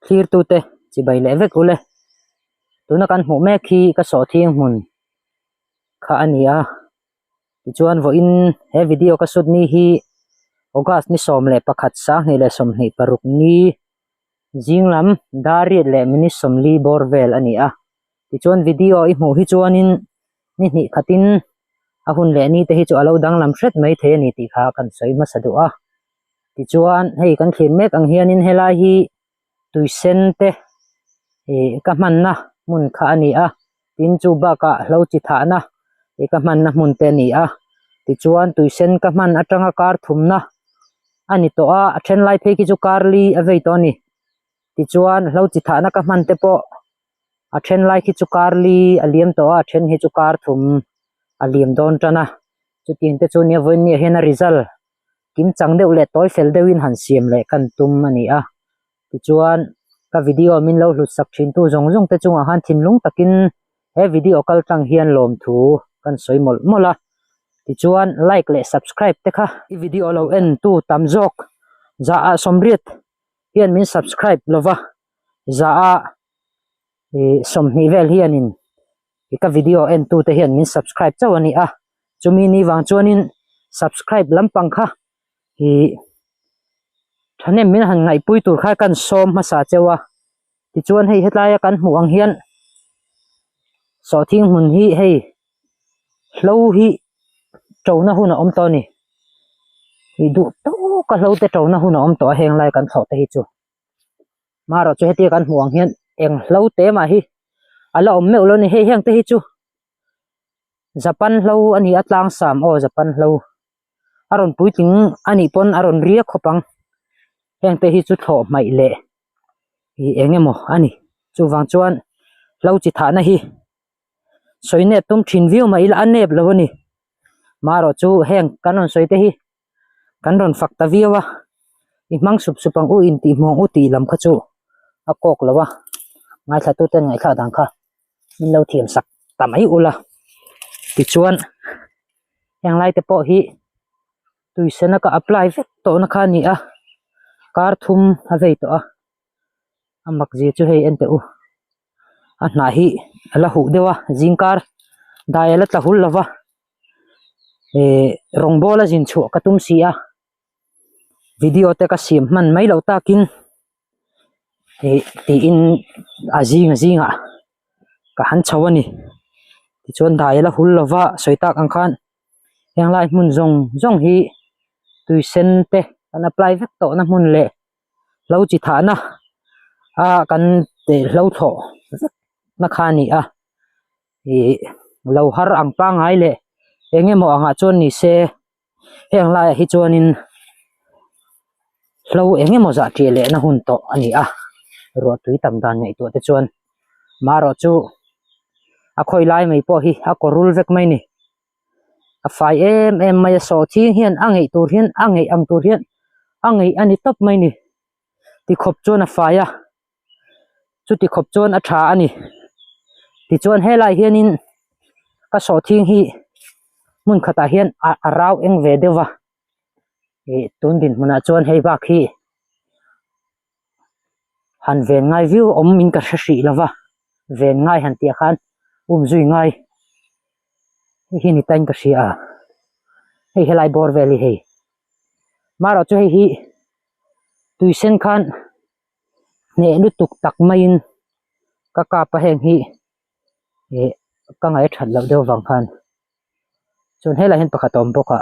Thlirtute chibai leh vek ule. Tuna kan hmuh mek hi ka sawhthing hmun kha a ni a. Tichuan vawiin he video ka shoot ni hi August ni 11 2026 ni zing lam dar riat leh minute 40 bawr vel a ni a. Tichuan video i hmuh hi chuanin ni hnih khatin a hun leh ni te hi chu a lo danglam hret mai thei a ni tih kha kan sawi hmasa duh a. Tichuan hei kan thlir mek ang hianin helai hi tui sen te ih ka hmanna hmun kha a ni a tin chu bakah hlo chi thahna ih ka hmanna hmun te a ni a tichuan tui sen ka hman atanga kar thumna a ni tawh a a then lai phei khi chu kar li a vei tawh a ni tichuan hlo chi thahna ka hman te pawh a then lai khi chu kar li a liam tawh a a then hi chu kar thum a liam dawn tan a chutiang te chu nia vawiin ni ah hian a result kim chang deuh leh tawi fel deuhin han siam leh kan tum a ni a tichuan ka video min lo hlut sak thin tu zawng zawng te chungah khan thinlung takin he video kal tlang hian lawmthu kan sawi mawlh mawlh a tichuan like leh subscribe te kha i video lo en tu tam zawk zah ah sawmriat hian min subscribe lova zah ah ih sawmhnih vel hianin ih ka video en tu te hian min subscribe chauh a ni a chumi ni vang chuanin subscribe lampang kha ih thahnem min han ngaihpui tur kha kan sawm hmasa cheu a tichuan hei helaia kan hmuh ang hian sawhthing hmun hi hei hlo hi ṭona hun a awm tawh a ni ih duh tawka hlo te ṭona hun a awm tawh a heng lai kan thlawh te hi chu. Marawh chu hetia kan hmuh ang hian eng hlo te mah hi a la awm meuh lo a ni hei heng te hi chu Japan hlo a ni a tlang sam aw Japan hlo a rawn puitling a nih pawn a rawn riak khawp ang heng te hi chu thlawh hmaih leh ih eng emaw a ni chuvang chuan hlo chi thahna hi sawi nep tum thin viau mah ila a nep lo a ni marawh chu heng kan rawn sawi te hi. kan rawn fak ta viau a i hmang sup sup ang u intih hmuh ang u tih lam kha chu a kawk lo a ngaithla tu ten ngaihthlak dan kha min lo thiam sak ta mai ula tichuan heng lai te pawh hi tui sen a ka apply vek tawh na kha a ni a kar thum a vei tawh a a mak zia chu hei en teh u a hnah hi a la huh deuh a zingkar dai a la tla hul lo va. Ehh rawngbawla zin chhuah ka tum si a video te ka siam hman mai loh takin ih tiin a zing a zingah ka han chho a ni tichuan dai a la hul lova sawi tak ang khan heng lai hmun zawng zawng hi tui sen te kan apply vek tawh na hmun leh hlo chi thahna a kan hlo thlawh vek na kha a ni a. Ih lo har ang pangngai leh eng emaw angah chuan ni se heng laiah hi chuanin hlo eng emaw zah ṭiah lehna hun tawh a ni a ruah tui tam dan ngaihtuah te chuan marawh chu a khawi lai mai pawh hi a kaw rul vek mai a ni a fai em em mai a sawhching hian a ngeih tur hian a ngeih ang tur hian a ngeih a ni tawp mai a ni tikhawp chuan a fai a. Chuti khawp chuan a tha a ni. Tichuan helai hianin ka sawhthing hi hmun khatah hian a rau eng ve deuh va. Ih tun dinhmunah chuan hei bak hi han ven ngai viau awm in ka hre hrih lo va. Ven ngai han tih ah khan um zui ngai hei hi ni tain ka hria a. Hei helai bawr vel hi hei. Marawh chu hei hi tui sen khan hneh lutuk tak maiin ka kap a heng hi ih ka ngaih that loh deuh vang khan chuan helaiah hian pakhat a awm bawk a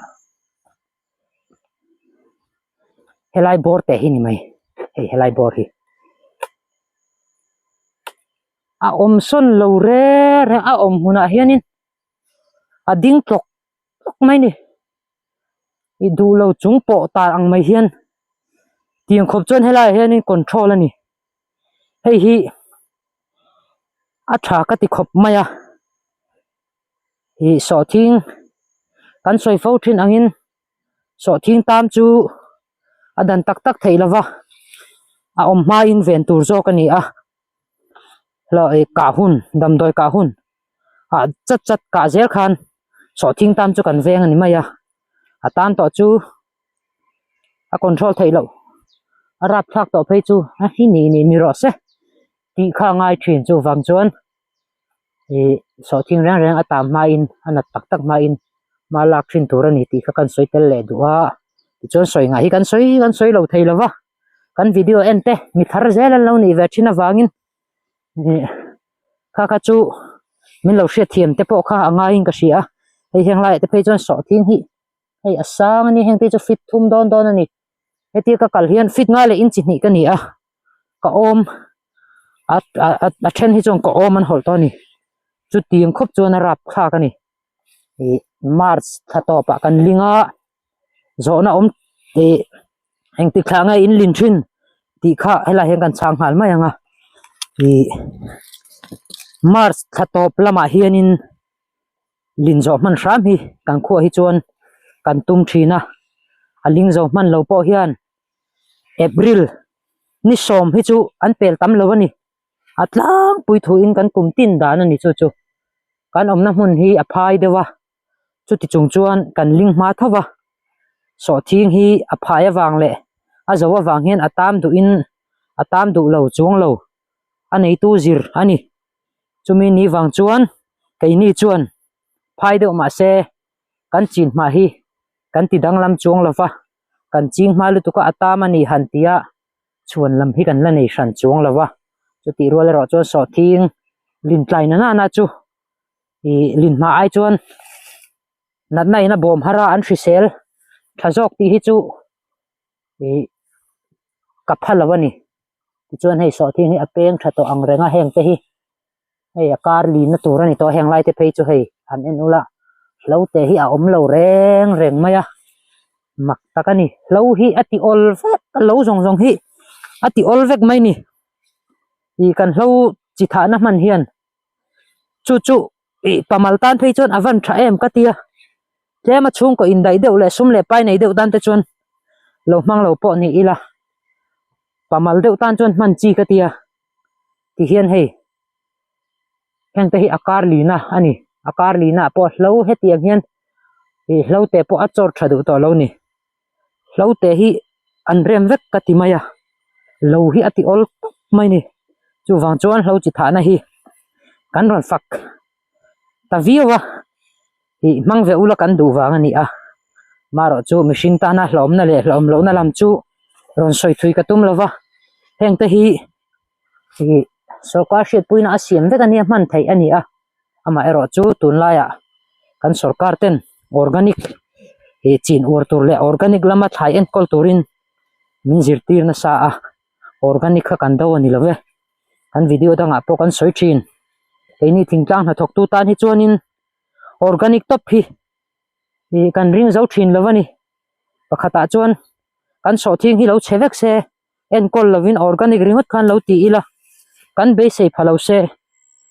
helai bawr teh hi ni mai hei helai bawr hi a awm sawn lo reng reng a awm hmunah hianin a ding tlawk tlawk mai a ni. I duh lo chung pawh tar ang mai hian tiang khawp chuan helaiah hianin control a ni hei hi a tha ka ti khawp mai a ih sawhthing kan sawi fo thin angin sawhthing tam chu a dan tak tak theih lova a awm hmain ven tur zawk a ni a hlawh ih kah hun damdawi kah hun ah chat chat kah zel khan sawhthing tan chu kan veng a ni mai a a tan tawh chu a control theih loh. A rapthlak tawh phei chu a hi nih nih ni rawh se tih kha a ngai thin chuvang chuan ih sawhthing reng reng a tam hmain a nat tak tak hmain hma lak thin tur a ni tih kha kan sawi tel leh duh a tichuan sawi ngah hi kan sawi kan sawi lo thei lo va kan video en te mi thar zel an lo nih ve thin avangin ih kha kha chu min lo hriatthiam te pawh kha a ngaiin ka hria a hei heng laiah te phei chuan sawhthing hi hei a sang a ni heng te chu fit thum dawn dawn a ni hetia ka kal hian fit ngai leh inchi hnih ka ni a ka awm a a a then hi chuan ka awm an hawlh tawh a ni chutiang khawp chuan a rap thlak a ni ih march thla tawpah kan ling a zawhna awm ih engtik thla nge in lin thin tih kha helai hian kan chhang nghal mai ang a ih march thla tawp lamah hianin. Lin zawh hman hram hi kan khuah hi chuan kan tum thin a, a ling zo hman lo pawh hian April ni sawm hi chu an pel tam lo a ni, a tlangpui thuin kan kum tin dan a ni chu chu kan awmna hmun hi a phai deuh a, chuti chung chuan kan ling hma tho va, sawhthing hi a phai avang leh a zo avang hian a tam duhin a tam duh lo chuang lo a neitu zir a ni. Chumi ni vang chuan keini chuan phai deuh mah se kan chin hmah hi kan ti danglam chuang lo va, kan ching hma lutuk a a tam a ni han tia chhuan lam hi kan la nei hran chuang lo va. Chutih rual erawh chuan sawhthing lintlai na nana chu ih lin hma ai chuan natna in a bawm har a an hrisel tha zawk tih hi chu ih ka pha lo a ni. Tichuan hei sawhthing hi a peng tha tawh ang reng a heng te hi hei a kar lin na tur a ni tawh a heng lai te phei chu hei han en ula hlo te hi a awm lo reng reng mai a mak tak a ni hlo hi a ti awl vek a lo zawng zawng hi a ti awl vek mai ni ih kan hlo chi thah na hman hian chu chu ih pamal tan phei chuan a van tha em ka tia tlem a chhungkaw indaih deuh leh sum leh pai nei deuh tan te chuan lo hmang lo pawh ni ila pamal deuh tan chuan hman chi ka tia tihian hei heng te hi a kar lina a ni a kar lina ah pawh hlo hetiang hian ih hlo te pawh a chawr tha duh tawh lo ni hlo te hi an rem vek ka ti mai a lo hi a ti awl tawp mai ni chuvang chuan hlo chi thahna hi kan rawn fak ta viau a ih hmang ve ula kan duh vang a ni a marawh chu mihring tana hlauhawmna leh hlauhawm lohna lam chu rawn sawi thui ka tum lo va heng te hi ih sawrkar hriatpuina a siam vek a nia hman theih a ni a amaherawh chu tunlaiah kan sawrkar ten organic ih chin uar tur leh organic lama thlai enkawl turin min zirtir nasa a organic kha kan do a ni lo ve kan video dangah pawh kan sawi thin keini thingtlang hnathawk tu tan hi chuanin organic tawp hi ih kan ring zo thin lo a ni pakhatah chuan kan sawhthing hi lo chhe vek se enkawl lovin organic ringawt khan lo ti ila kan beisei pha lo se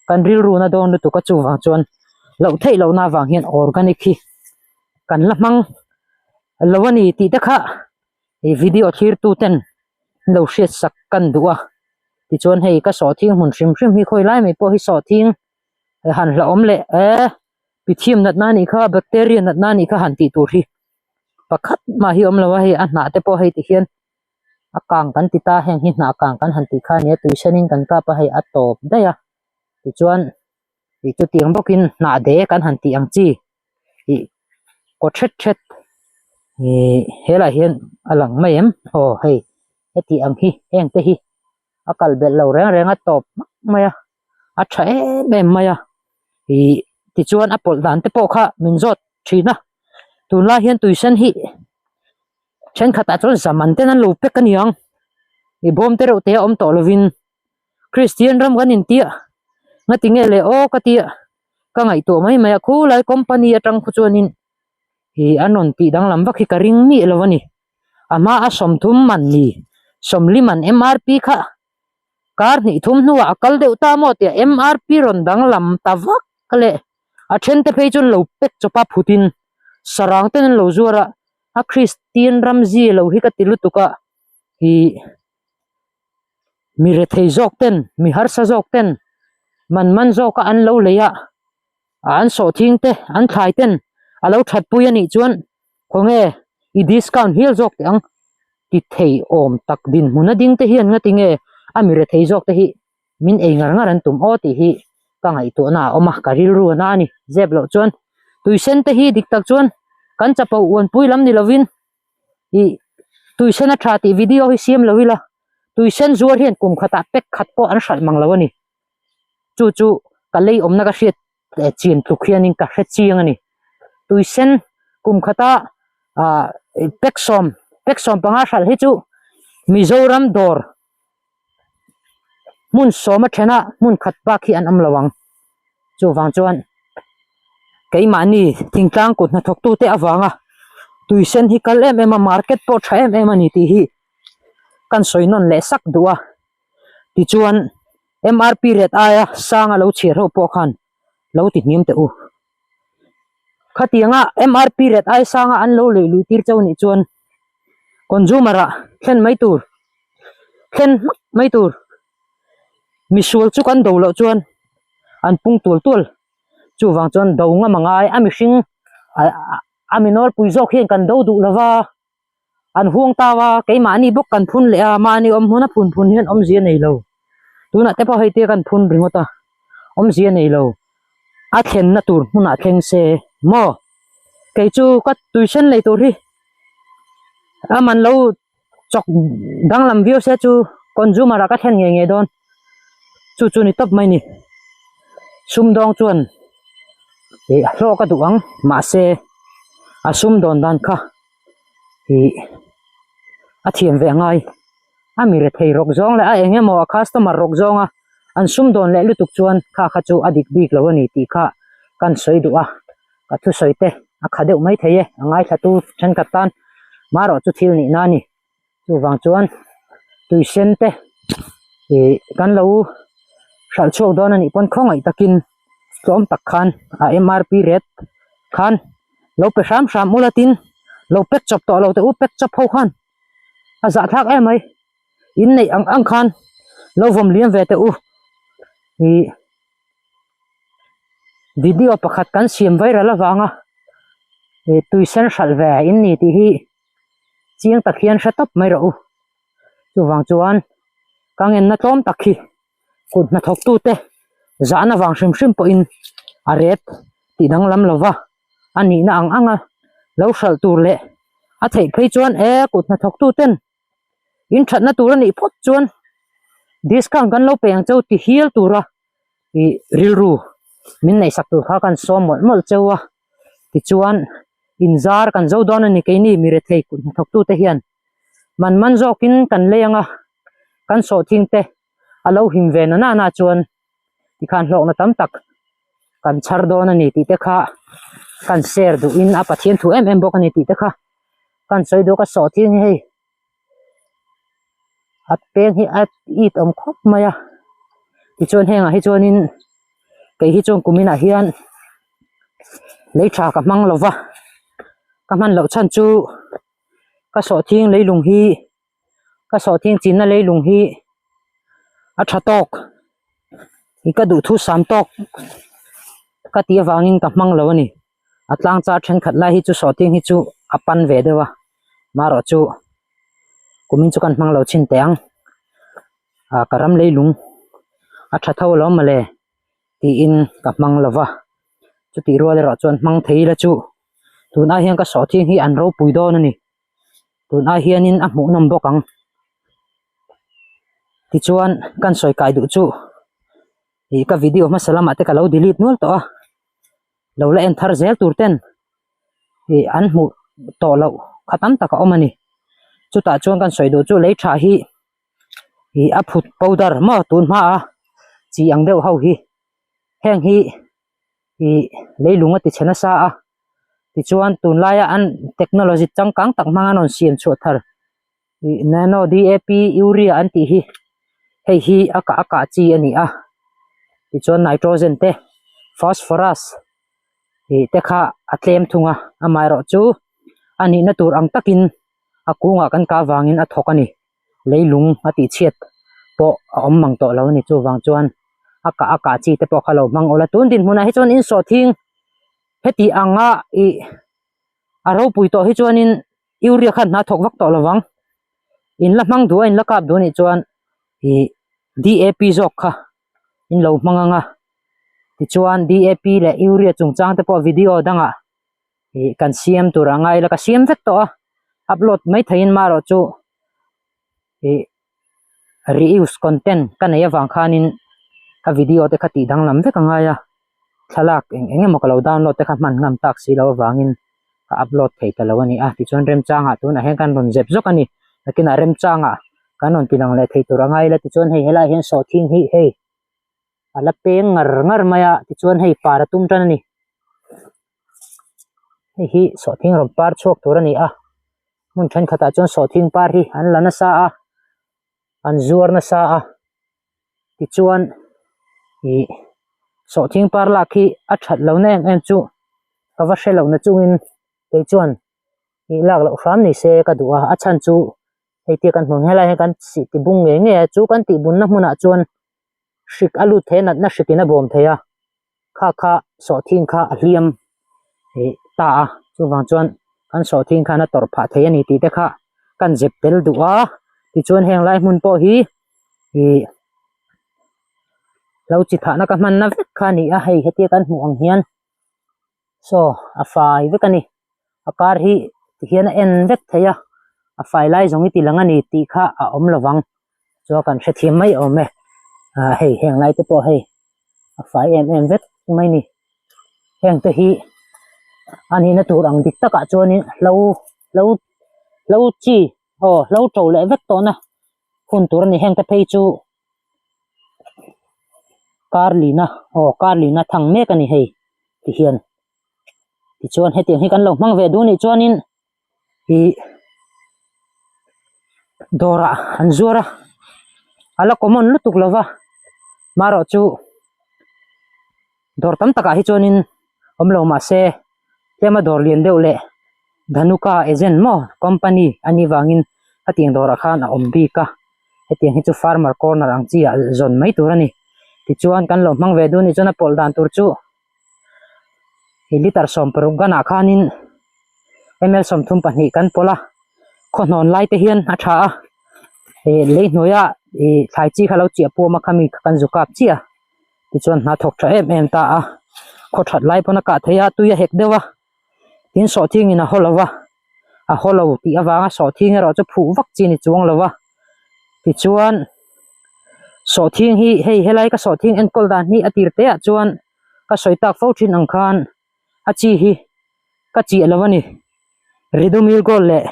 kan rilru na dawn lutuk a chuvang chuan loh theih lohna avang hian organic hi kan la hmang lo a ni tih te kha ih video thlir tu ten lo hriat sak kan duh a tichuan hei ka sawhthing hmun hrim hrim hi khawi lai mai pawh hi sawhthing han hlauhawm leh e pithiam natna anih kha bacteria natna anih kha han tih tur hi pakhat mah hi awm lo a hei a hnah te pawh hei ti hian a kang kan ti ta heng hi hnah kang kan han tih kha ania tui senin kan kap a hei a tawp daih a tichuan ih chutiang bawkin hnah de kan han tih ang chi ih kaw thet thet ih helaiah hian a lang mai em aw hei heti ang hi heng te hi a kal belh lo reng reng a tawp hmak mai a a tha em em mai a ih tichuan a pawlh dan te pawh kha min zawt thin a tunlai hian tuisen hi thenkhatah chuan zaman ten an lo pack a ni ang ih bawm te reuh te a awm tawh lovin Kristian ram kan intia ngati nge le aw ka tia ka ngaihtuah mai mai a khulai company atang khu chuanin ih an rawn tih danglam vak hi ka ring miah lo a ni a hma a sawmthum man ni sawmli man M_R_P kha kar hnih thum hnuah a kal deuh ta maw tia M_R_P rawn danglam ta vak le a then te phei chuan lo pack chawp a phutin sarang ten an lo zuar a a Kristian ram zia lo hi ka ti lutuk a ih mi rethei zawk ten mi harsa zawk ten man man zawk a an lo lei a an sawhthing te an thlai ten a lo that pui a nih chuan khawnge i discount hial zawk teh ang. Ti thei awm tak dinhmun a ding te hian nga tinge a mi rethei zawk te hi min ei ngar ngar an tum aw tih hi ka ngaihtuahna a awm a, ka rilru a na a ni. Zep loh chuan tuisen te hi dik tak chuan kan chapo uanpui lam ni lovin ih tuisen a tha tih video hi siam lo ila tuisen zuar hian kum khatah pack khat pawh an hralh mang lo a ni. Chu chu ka lei awmna ka hriat chian tluk hianin ka hre chiang a ni. Tuisen kum khata ah pack sawm pack 15 hralh hi chu Mizoram dawr hmun sawma thena hmun khat bak hi an awm lo ang. Chuvang chuan keimahni thingtlang kut hnathawktute avanga tuisen hi kal em em a market pawh tha em em a ni tih hi kan sawi nawn leh sak duh a. Tichuan MRP rate aia sanga lo chhiar ho pawh khan lo ti hniam teh u. Khatianga MRP rate aia sanga an lo lei luih tir chauh nih chuan consumer ah thlen mai tur thlen hmak mai tur misual chu kan do loh chuan an pung tual tual chuvang chuan do ngam a ngai a mihring a mi nawlpui zawk hian kan do duh lova. An huang tau a, keimahni bawk kan phun leh a, mahni awm hmuna phun phun hian awmzia nei lo. Tunah te pawh hei tia kan phun ringawt a, awmzia nei lo. A thlenna tur hmunah thleng se maw? Kei chu ka tuisen lei tur hi a man lo chawk danglam viau se chu consumer ah ka thlen ngei ngei dawn. Chu chu ni tawp mai ni. Sumdawng chuan ih hlawk a duh ang mahse a sumdawn dan kha. Ih a thiam ve angai a mi rethei rawk zawng leh a eng emaw a customer rawk zawnga an sumdawn leh lutuk chuan kha kha chu a dik bik lo a ni tih kha kan sawi duh a ka thusawi te a kha deuh mai thei e a ngaithla tu thenkhat tan marawh chu thil nihna a ni chuvang chuan tui sen te ih kan lo hralh chhuak dawn a nih pawn khawngaih takin tlawm tak khan a MRP rate khan. Lo pe hram hram ula tin lo pack chawp tawh lo teh u pack chawp ho khan a zahthlak em mai in neih ang ang khan lo vawm liam ve teh u ih video pakhat kan siam viral avanga ih tui sen hralh ve in ni tih hi chiang tak hian hre tawp mai rawh u chuvang chuan ka ngenna tlawm tak hi. Kut hnathawktute zahna vang hrim hrim pawhin a ret tih danglam lova a nihna ang anga lo hralh tur leh a theih phei chuan e kut hnathawktuten in thatna tur a nih phawt chuan discount kan lo pe ang cheu ti hial tura ih rilru min neihsak tur kha kan sawm mawlh mawlh cheu a tichuan inzar kan zo dawn a ni keini mi rethei kut hnathawktute hian. Man man zawkin kan lei anga kan sawhthing te a lo him ve na nana chuan tikhan hlawkna tam tak kan chhar dawn a ni tih te kha kan share duhin a Pathian thu em em bawk a ni tih te kha kan sawi duh ka sawhthing hi hei a peng hi a it awm khawp mai a tichuan hengah hi chuanin kei hi chuan kuminah hian lei tha ka hmang lova ka hman loh chhan chu. Ka sawhthing leilung hi ka sawhthing chinna leilung hi a tha tawk ih ka duhthu sam tawk ka tih avangin ka hmang lo a ni a tlang char thenkhat lai hi chu sawhthing hi chu a pan ve deuh a marawh chu kumin chu kan hmang lo chhin teh ang ah ka ram leilung a tha tho alawm mawle tiin ka hmang lo va chutih rual erawh chuan hmang thei ila chu. Tun ai hian ka sawhthing hi an ropui dawn a ni tun ai hianin a hmuh nawm bawk ang tichuan kan sawi kai duh chu ih ka video hmasa lamah te ka lo delete nual tawh a lo la en thar zel tur ten ih an hmuh tawh loh kha tam tak a awm a ni chutah chuan kan sawi duh chu lei tha hi ih a phut powder maw tun hma a chi ang deuh ho hi heng hi. Ih leilung a ti chhe nasa a tichuan tunlaia an technology changkang tak hmanga an rawn siam chhuah thar ih nano D_A_P urea an tih hi hei hi a kah a kah chi a ni a tichuan nitrogen te phosphorus ih te kha a tlem thung a amaherawhchu a nihna tur ang takin a kungah kan kah avangin a thawk a ni. Leilung a tih chhiat pawh a awm mang tawh lo a ni chuvang chuan a kah a kah chi te pawh kha lo hmang awlh a tun dinhmunah hi chuan in sawhthing heti anga ih a ropui tawh hi chuanin urea khan hna thawk vak tawh lovang. In la hmang duh a in la kap duh anih chuan ih D_A_P zawk kha in lo hmang ang a tichuan D_A_P leh urea chungchang te pawh video dangah ih kan siam tur a ngai la ka siam vek tawh a upload mai theihin marawh chu ih reuse content ka neih avang khanin ka video te kha tih danglam vek a ngai a thlalak eng eng emaw ka lo download te kha hman ngam tak si loh avangin ka upload thei ta lo a ni a tichuan remchangah tunah hian kan rawn zep zawk a ni nakinah remchangah kan rawn ti lang leh thei tur a ngai la tichuan hei helaiah hian sawhthing hi hei a la peng ngar ngar mai a tichuan hei par a tum tan a ni hei hi sawhthing rawn par chhuak tur a ni a hmun thenkhatah chuan sawhthing par hi an la nasa a an zuar nasa a tichuan ih sawhthing par lak hi a that lo na em em chu ka va hre lo na chungin kei chuan ih lak loh hram ni se ka duh a a chhan chu hei tia kan hmuh ang helai hian kan sih ti bung ngei ngei a chu kan tih bunna hmunah chuan hrik a lut thei a natna hrik in a bawm thei a kha kha sawhthing kha a hliam ih ta a chuvang chuan kan sawhthing khan a tawrh phah thei a ni tih te kha kan zep tel duh a tichuan heng lai hmun pawh hi ih lo chi thahna ka hmanna vek kha a ni a hei hetia kan hmuh ang hian saw a fai vek a ni a kar hi tihian a en vek thei a a fai lai zawng hi ti lang a ni tih kha a awm lo vang chuan kan hrethiam mai awm e ah hei heng lai te pawh hei a fai em em vek mai a ni heng te hi a nihna tur ang dik takah chuanin hlo hlo hlo chi aw hlo to leh vek tawhna hun tur a ni heng te phei chu kar lina aw kar lina thang mek a ni hei tihian tichuan hetiang hi kan lo hmang ve duh anih chuanin ih dawrah an zuar a a la common lutuk lo va marawh chu dawr tam takah hi chuanin awm lo mahse tlema dawr lian deuh leh Dhanuka agent maw company a nih vangin hetiang dawrah khan a awm bik a hetiang hi chu farmer corner ang chi ah zawn mai tur a ni tichuan kan lo hmang ve duh anih chuan a pawlh dan tur chu ih liter 16 ganah khanin ml 32 kan pawlh a khaw hnawn lai te hian a tha a ih lei hnuaia ih thlai chi kha lo chiah puam a khami kha kan zu kap chiah a tichuan hna thawk tha em em ta a khaw that lai pawn a kah theih a tui a hek deuh a tin sawhthing in a haw lo va a haw lo tih avanga sawhthing erawh chu phuh vak chi a ni chuang lo va tichuan sawhthing hi hei helai ka sawhthing enkawl dan hi a tir te ah chuan ka sawi tak fo thin ang khan a chi hi ka chiah lo a ni ridomil gold leh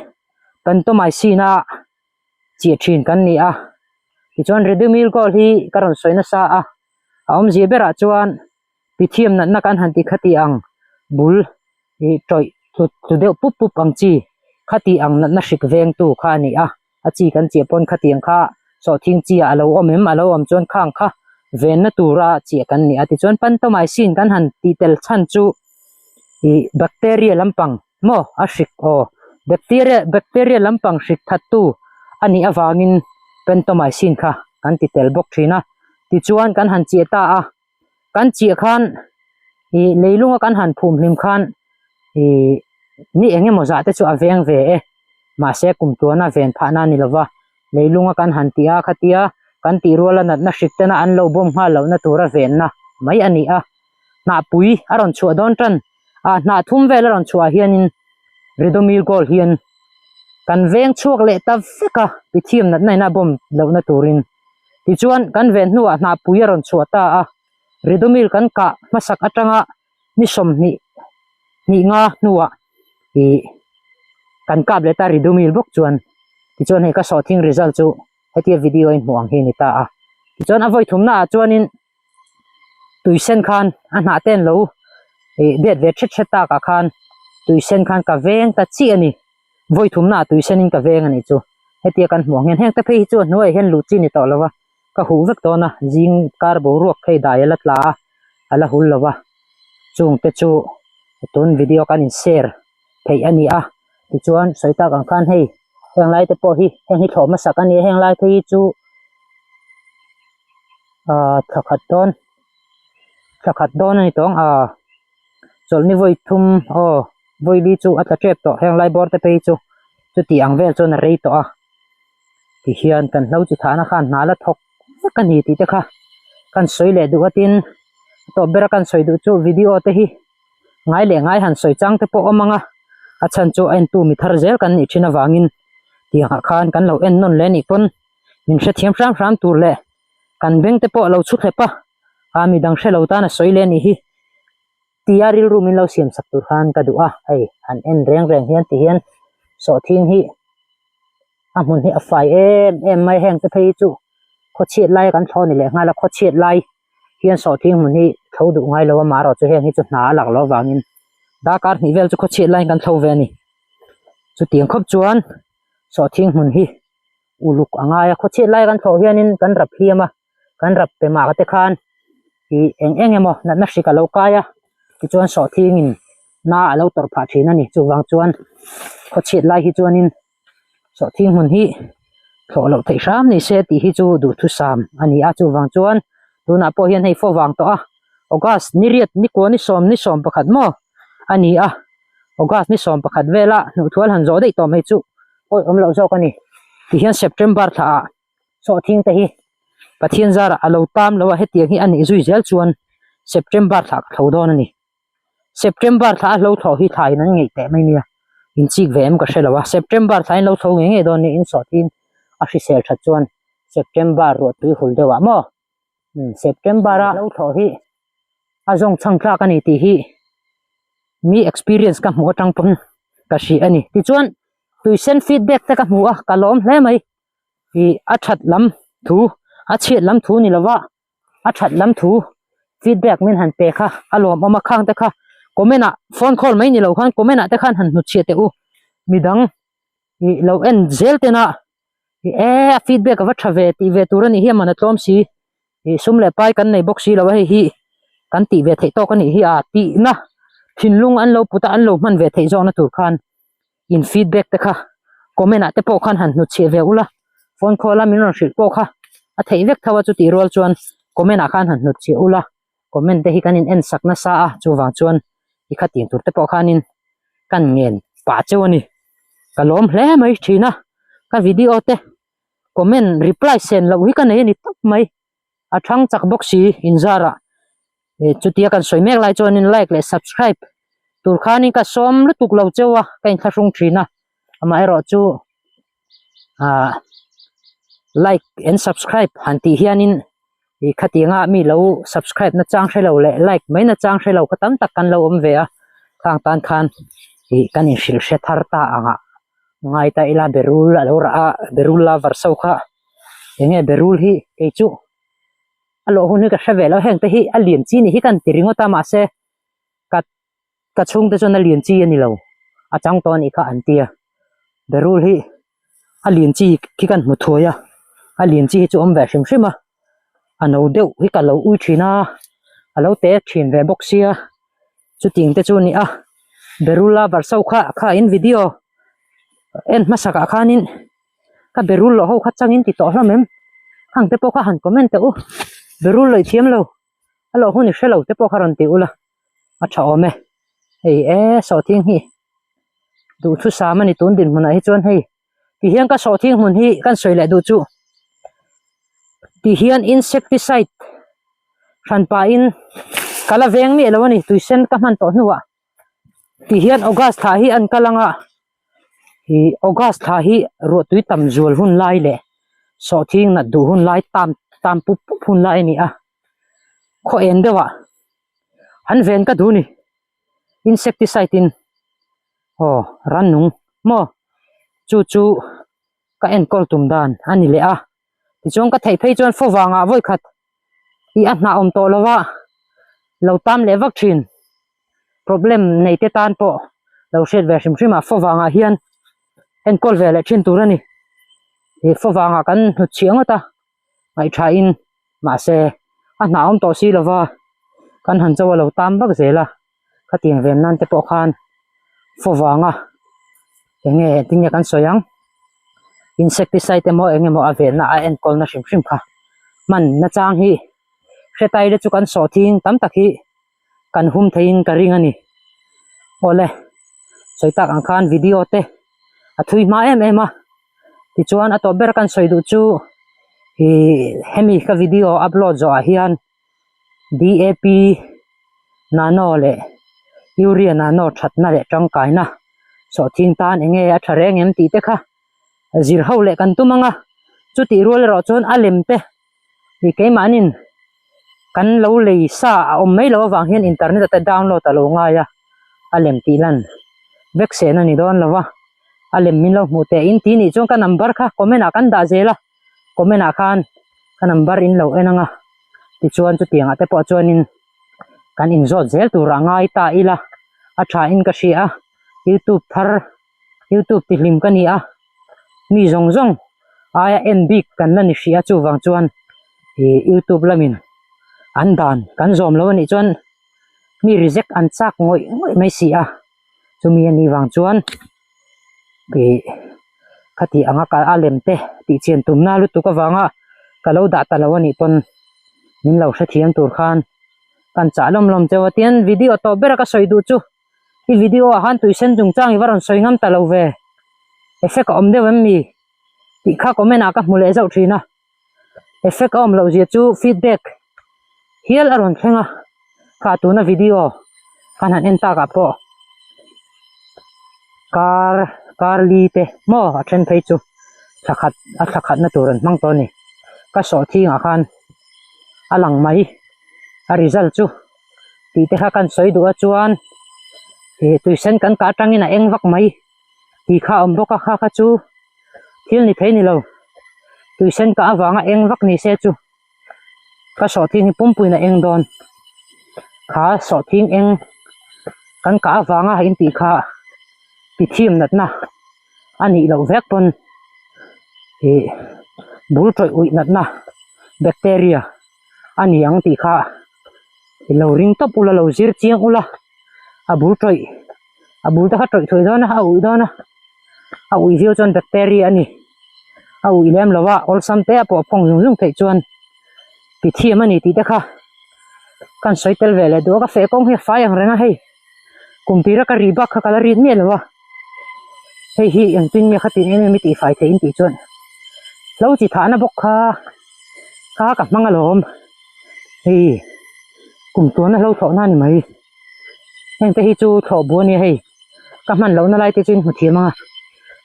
pantomycin a chiah thin kan ni a tichuan ridomil gold hi ka rawn sawi nasa a a awmzia berah chuan Pithiam natna kan han ti khati ang bul ih tawih tlut tlu deuh pup pup ang chi khati ang natna hrik vengtu kha a ni a a chi kan chiah pawn khatiang kha sawhthing chi ah a lo awm em a lo awm chuan khang kha venna tura chiah kan ni a tichuan pantomycin kan han tih tel chhan chu ih bacteria lampang maw a hrik aw bacteria bacteria lampang hrik thattu a nih avangin pantomycin kha kan ti tel bawk thin a tichuan kan han chiah ta a. Kan chiah khan ih leilunga kan han phum hlim khan ih ni eng emaw zah te chu a veng ve e mahse kum tuana ven phahna a ni lova leilunga kan han tih a khatia kan tih ruala natna hrik tena an lo bawm nghal lohna tura venna mai a ni a hnahpui a rawn chhuah dawn tan a hnah thum vel a rawn chhuah ah hianin ridomil gold hian kan veng chhuak leh ta vek a pithiam natna in a bawm lohna turin. Tichuan, kan ven hnuah hnahpui a rawn chhuah ta a, Ridomil kan kah hmasak atanga ni 20 hnih nga hnuah ih kan kap leh ta Ridomil bawk chuan tichuan hei ka sawhthing result chu hetia video a inhmuh ang hi a ni ta a. Tichuan a vawi thumna ah chuanin tui sen khan a hnah te an lo ih det ve thet thet tak ah khan tui sen khan ka veng ta chiah a ni. Vawi thumna ah tui sen in ka veng a nih chu. Hetia kan hmuh ang hian heng te phei hi chu a hnuaiah hian luh chi ni tawh lo va, ka huh vek dawn a, zing kar boruak phei dai a la tla a, a la hul lo va, chung te chu tun video kan in share theih a ni a, tichuan sawi tak ang khan hei heng lai te pawh hi heng hi thlawh hmasak a ni a, heng lai phei hi chu ah thla khat dawn thla khat dawn a ni tawng ah chawlhni vawi thum aw vawi li chu a tla tep tawh heng lai bawr te phei chu chuti ang vel chuan a rei tawh a. Tihian kan hlo chi thahna khan hna la thawk vek a ni tih te kha kan sawi leh duh a tin a tawp bera kan sawi duh chu video te hi ngai leh ngai han sawi chang te pawh awm ang a a chhan chu a entu mi thar zel kan nih thin avangin tiangah khan kan lo en nawn leh anih pawn min hrethiam hram hram tur leh kan beng te pawh a lo chhu thlep a a midang hre lo tan a sawi leh anih hi. Tia rilru min lo siam sak tur khan ka duh a, hei han en reng reng hian ti hian sawhthing hi a hmun hi a fai em em mai heng te phei chu khawchhiat lai kan thlawh ni leh nghal a khawchhiat lai hian sawhthing hmun hi thlo duh ngai lo a marawh chu heng hi chu hna a lak loh avangin darkar hnih vel chu khawchhiat laiin kan thlo ve a ni chutiang khawp chuan sawhthing hmun hi uluk a ngai a khawchhiat lai kan thlawh hianin kan rap hliam a. kan rap pe mah te khan ih eng eng emaw natna hrik a lo kai a tichuan sawhthingin na a lo tawrh phah thin a ni chuvang chuan khawchhiat lai hi chuanin sawhthing hmun hi thlawh loh theih hram ni se tih hi chu duhthusam a ni a chuvang chuan tunah pawh hian hei fo vang tawh a august ni riat ni kua ni sawm ni sawm pakhat maw a ni a august ni sawm pakhat vela hnuhthual han zawh daih tawh mai chu awih awm loh zawk a ni tihian september thla ah. Sawhthing te hi Pathian zarah a lo tam lo a, hetiang hi a nih zui zel chuan September thla ka thlo dawn a ni. September thla a hlo thlawh hi thlaiin an ngeih teh mai nia, in chik ve em ka hre lo a, September thlain lo thlo ngei ngei dawn nia in sawhthing a hrisel that chuan September ruahtui hul deuh ah maw umm September a hlo thlawh hi a zawng chhang tlak a ni tih hi mi experience ka hmuh atang pawn ka hria a ni. Tichuan tuisen feedback te ka hmu a, ka lawm hle mai. Ih a that lam thu a chhiat lam thu ni lova a that lam thu feedback min han pe kha a lawmawm a khang te kha comment ah phone call mai ni lo khan comment ah te khan han hnutchhiah teh u midang ih lo en zel ten a ih e a feedback a va tha ve tih ve tur a nih hi a man a tlawm si ih sum leh pai kan nei bawk si lo a hei hi kan tih ve theih tawk a nih hi a tihna thinlung an lo put a an lo hman ve theih zawkna tur khan. in feedback te kha comment ah te pawh khan han hnutchhiah ve ula phone call a min rawn hrilh pawh kha a theih vek tho a chutih rual chuan comment ah khan han hnutchhiah ula comment te hi kan in en sak nasa a chuvang chuan i kha tih tur te pawh khanin kan ngen pah cheu a ni ka lawm hle mai thin a ka video te comment reply sen loh hi ka nei a ni tawp mai. A thang chak bawk si inzarah eh chutia kan sawi mek lai chuanin like leh subscribe tur khanin ka sawm lutuk lo cheu a ka inthlahrung thin a amaherawh chu ah like and subscribe han tih hianin ih khatianga mi lo subscribe na chang hrelo leh like mai na chang hrelo kha tam tak kan lo awm ve a khang tan khan ih kan inhrilh hre thar ta ang ah ngai ta ila berul a lo rah a berul la var so kha. Enge berul hi kei chu a lawh hun hi ka hre ve lo heng te hi a lian chi nih hi ka han ti ringawt a mahse ka ka chhungte chuan a lian chi a ni lo a chang tawh a nih kha an ti a berul hi a lian chi khi ka han hmu thuai a a lian chi hi chu awm ve hrim hrim a a no deuh hi ka lo ui thin a a lo te thin ve bawk sia chuting te chu a ni a berul a varso kha kha in video en hmasak ah khanin. Ka berul loh ho kha changin ti tawh hlawm em? Hang te pawh kha han comment teh u. Berul loih thiam lo, a loh hun i hre lo te pawh kha rawn ti ula, a tha awm e. Hei e sawhthing hi duhthusam a ni tun dinhmunah hi chuan hei tihian ka sawhthing hmun hi kan sawi leh duh chu tihian insecticide hran pahin ka la veng miah lo a ni tuisen ka hman tawh hnuah tihian august thla hi an kal ang a. Ih august thla hi ruahtui tam zual hun lai leh sawhthing nat duh hun lai tam tam pup pup hun lai a ni a khaw en deuh ah an ven ka duh a ni insecticide in aw rannung maw chu chu ka enkawl tum dan a ni leh a tichuan ka theih phei chuan fo vangah vawi khat ih a hnah awm tawh lo a lo tam leh vak thin problem nei te tan pawh lo hriat ve hrim hrim a fo vangah hian enkawl ve leh thin tur a ni ih fo vangah kan hnut chhiah ngawt a ngaihtha in mahse a hnah awm tawh si lo va kan han cho a lo tam vak zel a khatiang ven nan te pawh khan fo vanga eng nge engtin nge kan sawi ang insecticide emaw eng emaw a venna a enkawlna hrim hrim kha hman nachang hi hretai te chu kan sawh thing tam tak hi kan hum theiin ka ring a ni awle sawi tak ang khan video te a thui hma em em a. Tichuan a tawp ber kan sawi duh chu ih hemi ka video upload zawh ah hian DAP nano leh urea nano thatna leh tangkaina sawhthing tan eng nge a tha reng em tih te kha zir ho leh kan tum ang a, chutih rual erawh chuan a lem te ih keimahnin kan lo lei sa a awm mai loh avang hian internet ah te download a lo ngai a, a lem tih lan vek sen a ni dawn lo va. a lem min lo hmuh teh in tih nih chuan ka number kha comment ah kan dah zel a comment ah khan ka number in lo en ang a tichuan chutiang ah te pawh chuanin kan inzawt zel tur a ngai ta ila a tha in ka hria a youtube thar youtube ti hlim ka ni a mi zawng zawng aia en bik kan la ni hrih a chuvang chuan ih youtube lamin an dan kan zawm lo anih chuan mi reject an chak ngawih ngawih mai si a. Chumi a nih vang chuan ih khati anga ka a lem te tih chian tumna lutuk avanga ka lo dah ta lo a nih pawn min lo hrethiam tur khan kan chah lawm lawm cheu a tian video tawp ber a ka sawi duh chu i video ah khan tuisen chungchang i va rawn sawi ngam ta lo ve effect a awm deuh em mi tih kha comment ah ka hmu leh zauh thin a effect a awm loh zia chu feedback hial a rawn thleng a kha tuna video kan han en tak ah pawh kar kar li te maw a then phei chu thla khat a thla khat na tur an hmang tawh a ni ka sawh thing ah khan a lang mai a result chu tih te kha kan sawi duh a chuan ih tuisen kan kah atangin a eng vak mai tih kha a awm bawk a kha kha chu thil ni thei ni lo tuisen kah avanga eng vak ni se chu. Ka sawhthing hi pumpuiin a eng dawn kha sawhthing eng kan kah avanga in tih kha tithim natna a nih loh vek pawn ih bul tawih uih natna bacteria a ni ang tih kha i lo ring tawp ula lo zir chiang ula a bul tawih a bul te kha tawih tawih dawn a a uih dawn a a uih viau chuan bacteria a ni. A uih lem lo a awlsam te a pawh phawng zung zung theih chuan ti thiam a ni tih te kha kan sawi tel ve leh duh a ka feh kawng hi a fai ang reng a hei kum tira ka rih bak kha ka la rit miah lo a hei hi engtin nge khatin em em i tih fai theih in tih chuan hlo chi thahna bawk kha kha ka hmang alawm hei kum tuana hlo thlawhna a ni mai heng te hi chu thlawh bu a nia hei. Ka hman lohna lai te chu in hmu thiam ang a,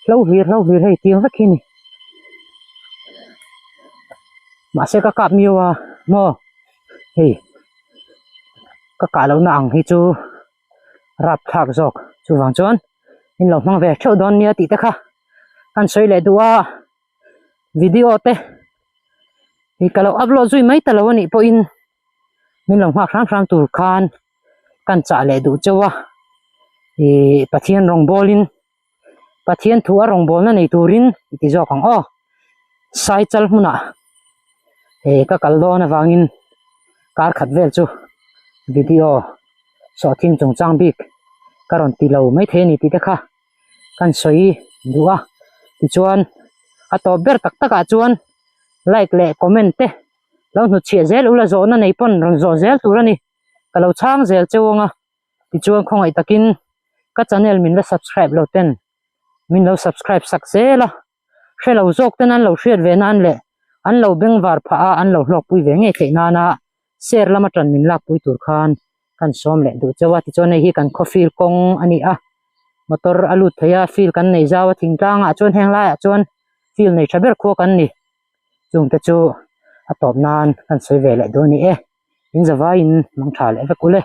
hlo hlir hlo hlir hei tiang vek hi a ni. Mahse ka kap miau a maw hei ka kah lohna ang hi chu rapthlak zawk chuvang chuan in lo hmang ve theuh dawn nia tih te kha kan sawi leh duh a video te hi ka lo upload zui mai ta lo a nih pawhin min lo nghak hram hram tur khan kan chah leh duh chauh a ih Pathian rawngbawlin Pathian thu a rawngbawlna nei turin i ti zawk ang aw Saichal hmunah eh ka kal dawn avangin kar khat vel chu video sawhthing chungchang bik ka rawn ti lo maithei a ni tih te kha kan sawi duh a tichuan a tawp ber tak takah chuan like leh comment te. Lo hnutchhiah zel ula zawhna nei pawn rawn zawh zel tur a ni. Ka lo chhang zel cheu ang a, tichuan khawngaih takin ka channel min la subscribe lo ten min lo subscribe sak zel a, hre lo zawk ten an lo hriat ve nan leh an lo bengvar phah a an lo hlawkpui ve ngei theih nana share lama tan min lakpui tur khan kan sawm leh duh cheu a, tichuan hei hi kan khaw field kawng a ni a, motor a lut thei a, field kan nei zau a thingtlangah chuan heng laiah chuan field nei tha ber khua kan ni. Chungte chu a tawp nan kan sawi ve leh dawn a ni e. In zavaiin mang tha leh vek ule.